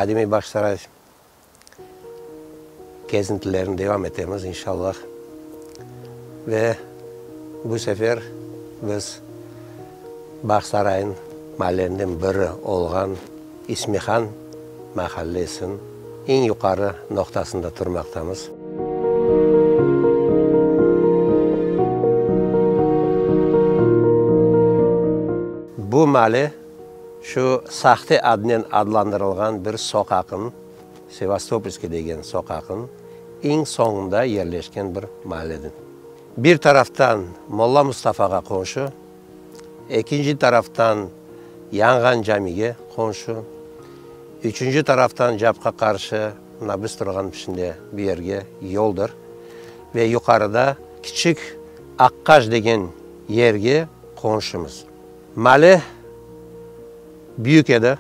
Qadimiy Bağçasaray kezintilerini devam etemiz, inşallah. Ve bu sefer biz Bağçasaraynıñ maallerinden biri olğan İsmihan mahallesiniñ eñ yuqarı noqtasında turmaqtamız. Bu maale şu sahte adınen adlandırılğan bir soqaqnıñ, Sevastopolskiy degen soqaqnıñ, eñ soñunda yerleşken bir maaledir. Bir taraftan Molla Mustafağa qonşu, ekinci taraftan Yanğan camige qonşu, üçünci taraftan capqa qarşı, mına biz turğan pişinde bu yerge yoldır ve yuqarıda kiçik Aqqaş degen yerge qonşumız. Male büyük edi.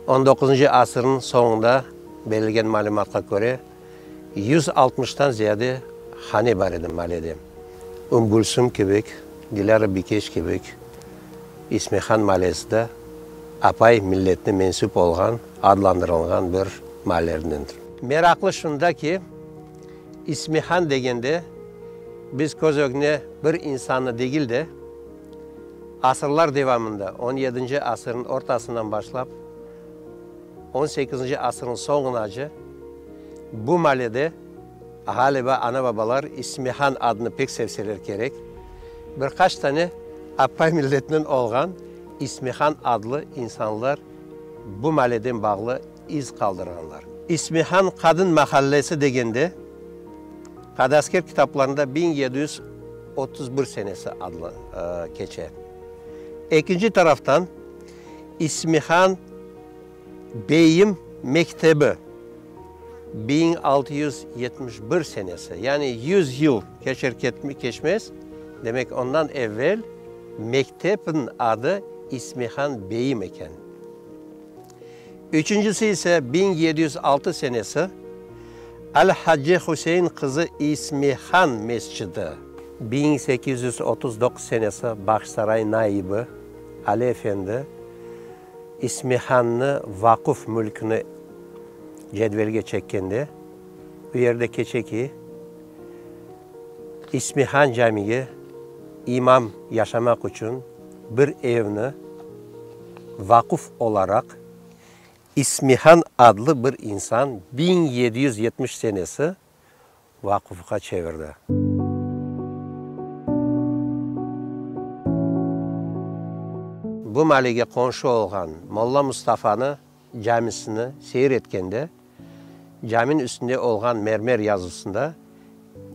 On doquzıncı asırnıñ soñunda berilgen malümatqa köre, 160-tan ziyade hane bar edi malede. Ümmü Gülsüm kibik, Dilâra Bikeç kibik İsmihan malesi de apay milletine mensüp olğan, adlandırılğan bir malelerindendir. Meraqlı şunda ki, İsmihan degende biz köz ögüne bir insannı degil de, asırlar devamında, on yedinci asırnıñ ortasından başlap, on sekizinci asırnıñ soñunace bu malede, ğaliba, ana-babalar İsmihan adını pek sevseler kerek, bir qaç tane apay milletinen olğan İsmihan adlı insanlar bu maleden bağlı iz qaldırğanlar. İsmihan qadın mahallesi degende, Qadasker kitaplarında 1731 senesi adlı keçe. Ekinci taraftan, İsmihan Beyim mektebi 1671 senesi, yani 100 yıl keçer-keçmez, demek ondan evel mektepniñ adı İsmihan Beyim eken. Üçüncisi ise 1706 senesi Al-Hacı Hüseyin qızı İsmihan mescidi. 1839 senesi Bağçasaray naibi Ali efendi İsmihannı vaquf mülküni cedvelge çekkende, bu yerde keçe ki, İsmihan camige imam yaşamaq içün bir evni vaquf olaraq İsmihan adlı bir insan 1770 senesi vaqufqa çevirdi. Bu malege qonşu olğan Molla Mustafanı camisini seyir etkende, caminiñ üstünde olğan mermer yazısında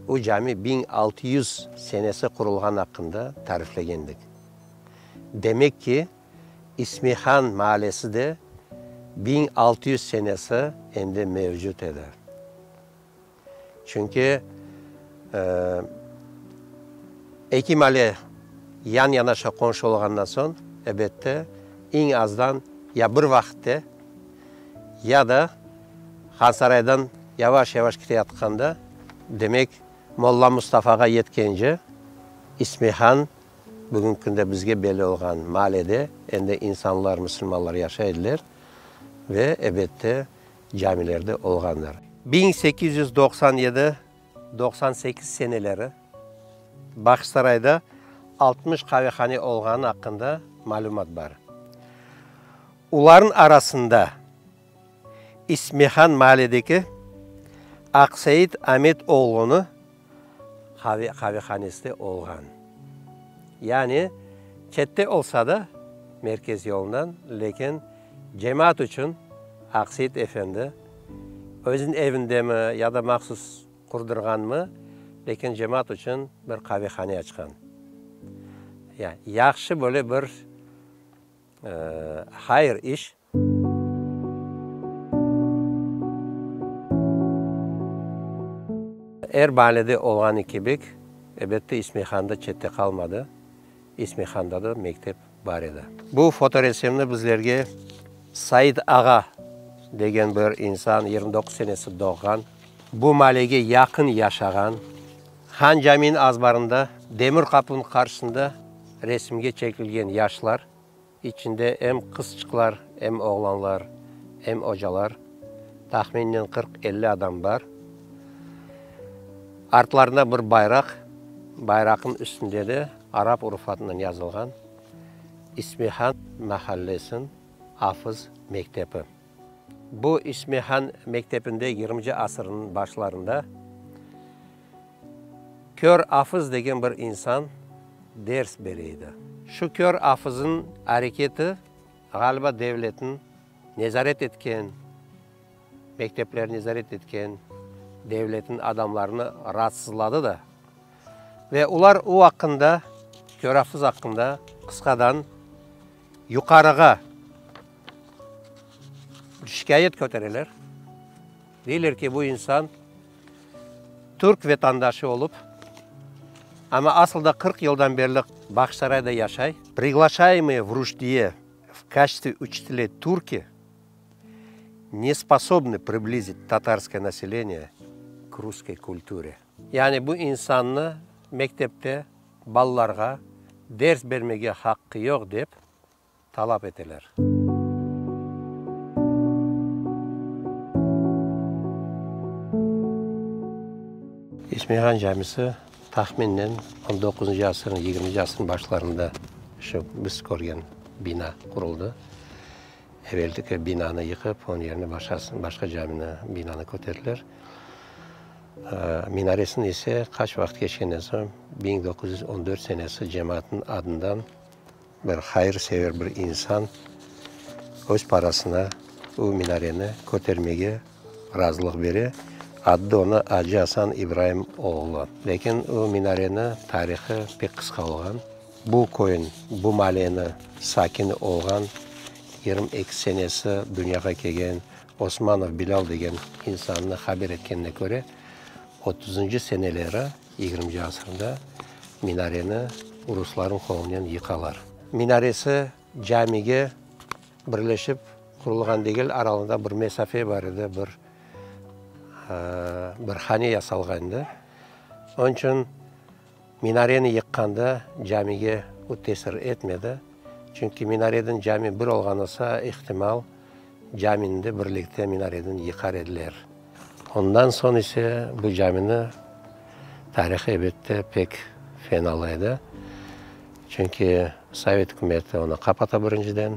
o cami 1600 senesi qurulğanı aqqında tariflegendik. Demek ki, İsmihan maalesi de 1600 senesi endi mevcut edi. Çünki eki male yan-yanaşa qonşu olğandan soñ, ebette, eñ azdan ya bir vaqıtte, ya da Hansaraydan yavaş-yavaş keteyatqanda, demek, Molla Mustafağa yetkence, İsmihan, bugünki künde bizge belli olğan maalede endi insanlar, musulmanlar yaşay ediler ve, ebette, camilerde olğandır. 1897, 98 seneleri Bağçasarayda 60 qavehane olğanı aqqında malümat bar. Olarnıñ arasında İsmihan maaledeki Aqseit Amet oğlunı qavehanesi de olğan. Yani çette olsa da merkez yolundan, lâkin cemaat içün Aqseit efendi özüniñ evindemi ya da mahsus qurdırğanmı, lâkin cemaat içün bir qavehane açqan. Yahşı böyle bir hayır iş. Er maalede olğanı kibik, ebette, İsmihanda çette qalmadı. İsmihanda da mektep bar edi. Bu fotoresimni bizlerge Said ağa degen bir insan, 29 senesi doğğan, bu maalege yaqın yaşağan, Han Caminiñ azbarında, demir qapunıñ qarşısında resimge çekilgen yaşlar, İçinde em qızçıqlar, em oğlanlar, Em ocalar, tahminen 40-50 adam bar. Artlarında bir bayraq, bayraqnıñ üstünde de arap urufatınen yazılğan İsmihan mahallesiniñ afız mektepi. Bu İsmihan mektepinde yigirminci asırnıñ başlarında Kör Afız degen bir insan ders bere edi. Şu Kör Afıznıñ areketi, ğaliba, devletniñ nezaret etken, mekteplerni nezaret etken devletniñ adamlarını raatsızladı da. Ve olar o aqqında, Kör Afız aqqında qısqadan yuqarığa bir şikâyet kötereler. Deyler ki, bu insan türk vetandaşı olıp, amma asılda 40 yıldan berli Bağçasarayda yaşay. Priglaşaemıye v Ruşdiye v kaçestve uçiteley turki ne sposobnı priblizit tatarskoye naseleniye k russkoy kulture. Yani bu insannı mektepte balalarğa ders bermege haqqı yoq dep talap eteler. İsmihan camisi tahminen on doquzıncı asırnıñ, yigirminci asırnıñ başlarında şu biz körgen bina quruldı. Evelki binanı yıqıp, onıñ yerine başqasını, başqa camini, binanı köterdiler. Minaresini ise qaç vaqıt keçkenden soñ, 1914 senesi cemaatnıñ adından Bir hayırsever bir insan öz parasına o minareni kötermege razılıq bere, adı onı Acı Asan İbraim oğlu. Lâkin o minareni tarihı pek qısqa olğan. Bu köyün, bu maleni sakini olğan, 22 senesi dünyağa kelgen Osmanov Bilâl degen insannı haber etkenine köre, otuzıncı seneleri, yigirminci asırda, minareni ruslarnıñ qolunen yıqalar. Minaresi camige birleşip qurulğan degil, aralığında bir mesafe bar edi, bir bir hane yasalğan edi. Onıñ içün minareni yıqqanda camige bu tesir etmedi, çünki minareden cami bir olğan olsa, ihtimal, camini de birlikte minareden yıqar ediler. Ondan soñ ise bu camini tarihı ebette pek fenalı edi. Çünki Sovet ükümeti onı qapata birinciden,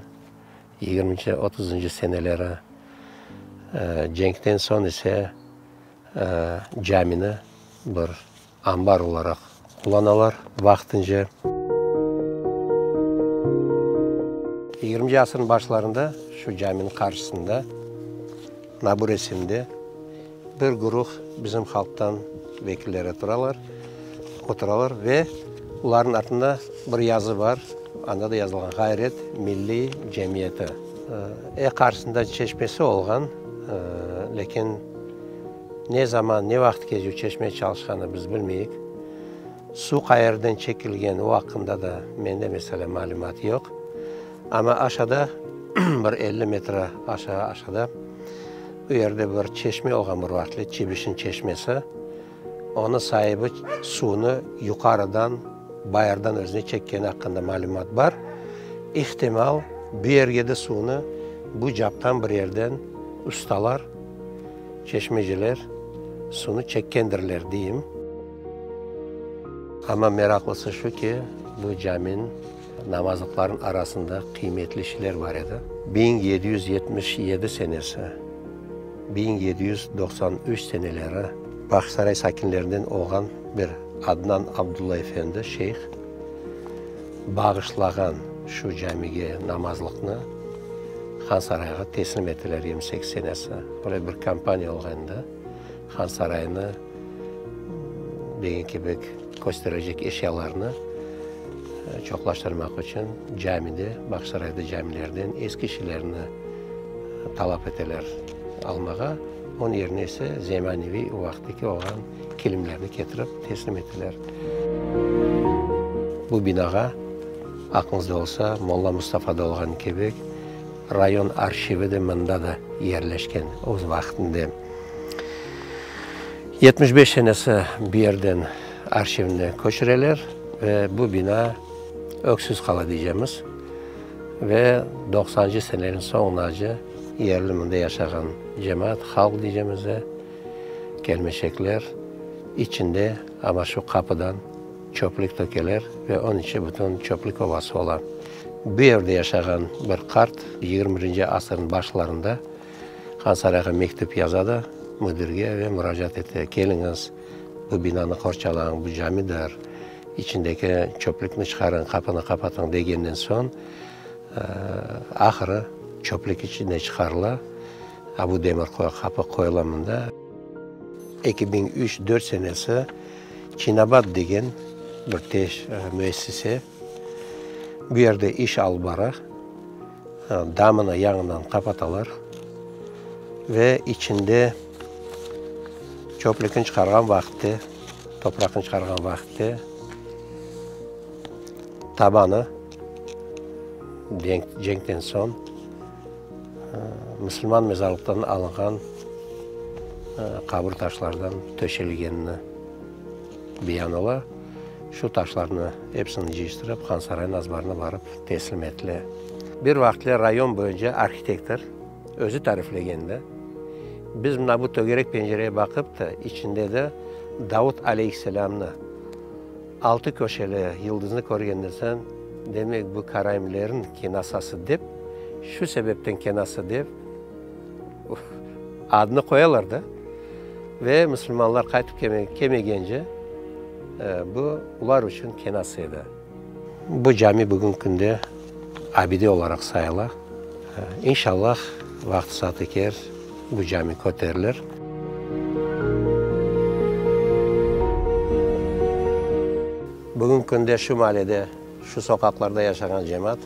yigirminci, otuzıncı seneleri, cenkten soñ ise camini bir ambar olaraq qullanalar vaqtınca. Yigirminci asırnıñ başlarında şu caminiñ qarşısında, mına bu resimde bir guruh bizim halqtan vekilleri turalar, oturalar ve olarnıñ artında bir yazı bar, anda da yazılğan Ğayret milliy cemiyeti. E qarşısında çeşmesi olğan, lâkin Ne zaman, ne vaqıt kezüv çeşme çalışqanı biz bilmeyik. Suv qayerden çekilgen, o aqqında da mende, meselâ, malümat yoq. Amma aşağıda, bir 50 metre aşağı aşağıda, o yerde bir çeşme olğan bir vaqıtlı, Çibişin çeşmesi. Onıñ saibi suvnı yuqarıdan, bayırdan özüne çekkeni aqqında malümat bar. İhtimal, bu yerge de suvnı bu captan bir yerden ustalar, Çeşmeciler suvnı çekkendirler, deyim. Amma meraqlısı şu ki, bu caminiñ namazlıqlarınıñ arasında qıymetli şeyler bar edi. 1777 senesi, 1793 seneleri Bağçasaray sakinlerinden olğan bir Adnan Abdulla efendi, şeyh, bağışlağan şu camige namazlıqnı Han sarayğa teslim ettiler 28 senesi. Öyle bir kampaniya olğan edi. Han sarayını degen kibi kösterecek eşyalarnı çoqlaştırmaq içün camide, Bağçasarayda camilerden eski şeylerni talap eteler almağa. Onıñ yerine ise zemaneviy o vaqıttaki olğan kilimlerni ketirip teslim ettiler. Bu binağa, aqlıñızda olsa, Molla Mustafada olğan kibi, rayon arhivi de mında da yerleşken öz vaqtında. 75 senesi bu yerden arhivni köçüreler ve bu bina öksüz qala deycemiz. Ve doqsancı senelerin soñunace. Yerli mında yaşağan cemaat, halq diycemiz de, kelmeşekler içinde amma şu qapıdan çöplük tökeler ve onıñ içi bütün çöplük ovası ola. Bu evde yaşağan bir qart yigirmi birinci asırnıñ başlarında Hansarayğa mektüp yaza da müdirge ve muracaat ete, Keliñiz, bu binanı qorçalañ, bu camidir, içindeki çöplükni çıqarıñ, qapını qapatıñ degenden soñ, ahırı çöplük içinde çıqarıla, a bu demir qapı qoyula mında. 2003, dört senesi Çinabad degen bir teş müessise bu yerde iş alıp bara, damını yañıdan qapatalar ve içinde çöplükni çıqarğan vaqıtte, topraqnı çıqarğan vaqıtte tabanı cenkten soñ musulman mezarlıqtan alınğan qabir taşlardan töşelgenini beyan ola. Şu taşlarnı episini cıyıştırıp, Hansaraynıñ azbarına barıp teslim etile. Bir vaqıtler rayon boyunca arhitektor özü tariflegende, biz mına bu tögerek pencereye baqıp da, içinde de Davut aleyhisselâmnı altı köşeli yıldıznı körgenden soñ, demek bu karaimlerin kenasası dep, şu sebepten kenasa dep adını qoyalar da. Ve musulmanlar qaytıp kelmegence, bu olar içün kenası edi. Bu cami bugün künde abide olaraq sayıla. İnşallah, vaqtı-saatı kelir, bu cami köterilir. Bugün künde şu maalede, şu soqaqlarda yaşağan cemaat,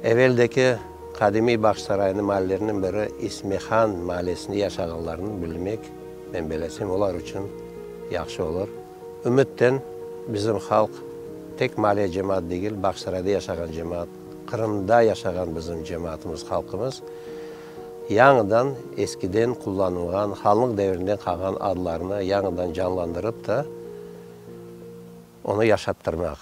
eveldeki qadimiy Bağçasaraynıñ maallelerinden biri İsmihan maalesinde yaşağanlarını bilmek, men belesem, olar içün yahşı olur. Ümütten, bizim halq, tek maale cemaat degil, Bağçasarayda yaşağan cemaat, Qırımda yaşağan bizim cemaatımız, halqımız yañıdan eskiden qullanılğan, hanlıq devrinden qalğan adlarnı yañıdan canlandırıp da, onı yaşattırmaq.